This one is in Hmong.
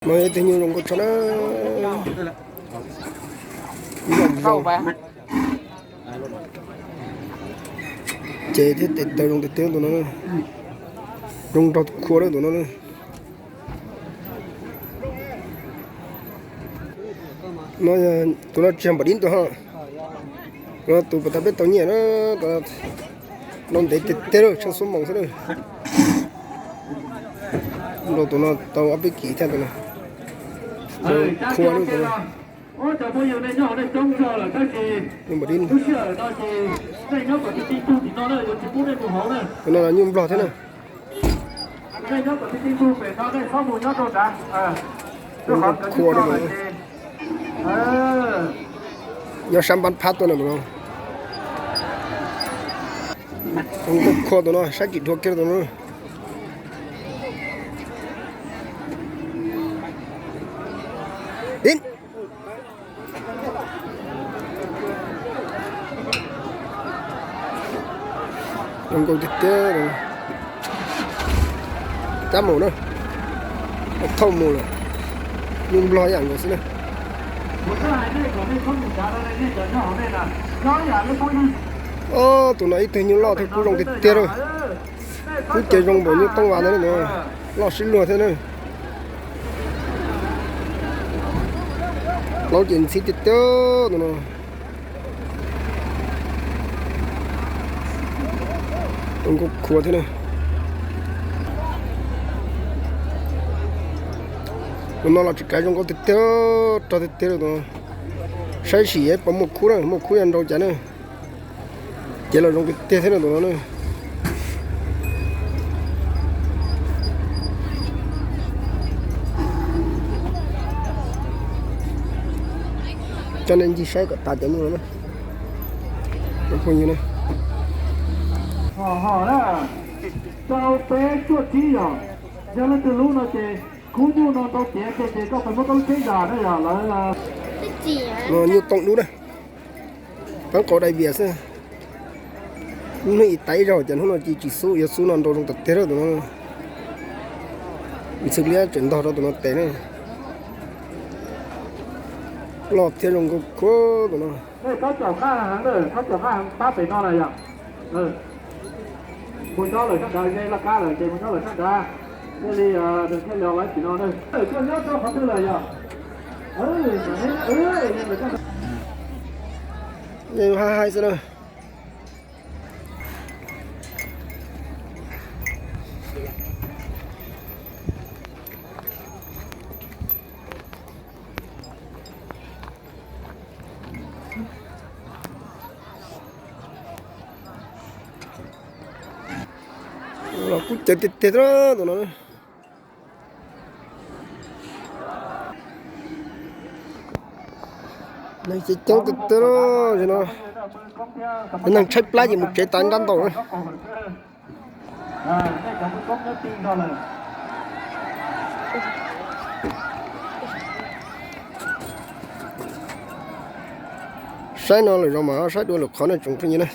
No yog ib tug nyuj zoo nkauj tshaj na. Ces thiab tes taw zoo tiag tiag tus no. Zoo nraug khua lawm tus no. No tus no tsis yog npam dib tus ho. No tus pas tas peb tau nyiaj na. No ntev tiag tiag lawm, tsheej xuab moos xwb na. Nrau tus no tau ob peb kis thiab tus no. Khua lawm tus no. Npam dib. Tus no nyuj nplog thiab na. Zoo nkauj khua li no. Nyob sab npab phab tuaj no tus no. Zoo nkauj khua tus no, saib tsis dhua kiag tus no. Dib. Zoo nkauj tiag tiag. Cab mus na. Thauj mus lawm. Nyuj nplog ib yam nkaus xwb na. Ob, tus no ib tug nyuj loj thiab kub zoo tiag tiag lawm. Kub ces zoo npaum nyuj tooj vas ntawd na, loj sib luag thiab na. Plaub ces ntxhib tiag tiag tus no. Zoo nkauj khua thiab na. Tus no los tsis kav zoo nkauj tiag tiag, rog tiag tiag lawm tus no. Saib sim puas muaj khub na, muaj khub yog nrau cas na. Ces los zoo tiag tiag thiab na tus no na. Coj nej ncig saib kom tas cov nyuj no na. Phooj ywg na. Rau peb cuaj tsib yog, yog leej twg lub no ces khub nyuj no ntau tiav ces koj puas muab koj lub tsheb zam na yog lawv. Nyuj tooj dub na. Peb qau dai vias xwb. Hnub ib taiv ib zaug ces hnub no ci tsis xub, yog xub no nrau zoo tiag tiag lawm tus no. Ntxhw liab tseem ntog rau tus no tes na. Loj thiab zoo nkauj khua tus no. Mus nyob lawm sab nrad, ze laj kab lawm ces mus nyob lawm sab nrad. Thiaj li thiaj li lawv tim no na. Koj nyob rau qhov twg lawm yog? Yeej haj haib xwb na. Los kub cawv tiag tiag tus no. Neeg coob tiag tiag no. Neeg tshaib plab ces mus tsev tas nrab ntau na. Saib no lawm zos mas saib dua lwm qhov na tsoom phooj ywg na.